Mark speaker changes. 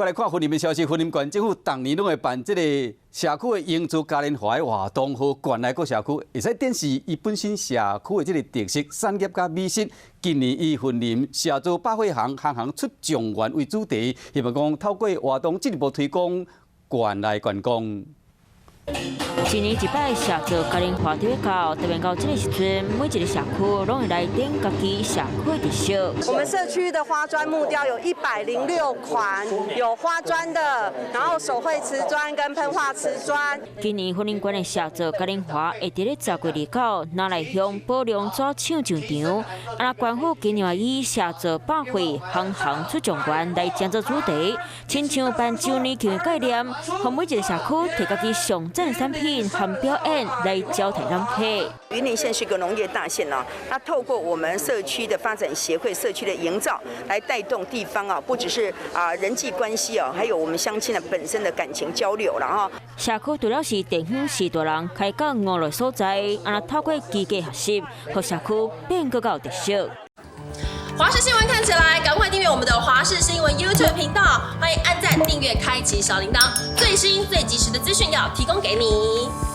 Speaker 1: 過來看雲林的消息，雲林縣政府逐年攏會辦這個社區的營造嘉年華的活動，予縣內各社區會使展示伊本身社區的這个特色產業佮美食。今年以雲林社造百貨行，行行出狀元為主題，希望講透過活動進一步推廣縣內觀光。
Speaker 2: 一年一擺社造嘉年華佇咧到，特別到這个時陣，每一个社區攏會來展家己社區的特色。
Speaker 3: 我們社區的花磚木雕有106款，有花磚的，然後手繪瓷磚跟噴畫瓷磚。
Speaker 2: 今年雲林縣的社造嘉年華會佇咧10月29，拿來鄉寶龍紙廠上場。啊，縣府今年以社造百貨行行出狀元來創做主題，親像辦週年慶的概念，予每一个社區提家己上讚的產品和表演來招刣攬客。
Speaker 4: 雲林縣是個農業大縣啊，那透過我們社區的發展協會、社區的營造，來帶動地方啊，不只是啊人際關係啊，還有我們鄉親的本身的感情交流啦哈。
Speaker 2: 社區除了是地方序大人開講娛樂所在，啊，透過機械學習，予社區變閣較有特色。
Speaker 5: 華視新聞看起來，趕快訂閱我們的華視新聞 YouTube 頻道，歡迎按讚、訂閱、開啟小鈴鐺，最新最及時的資訊要提供給你。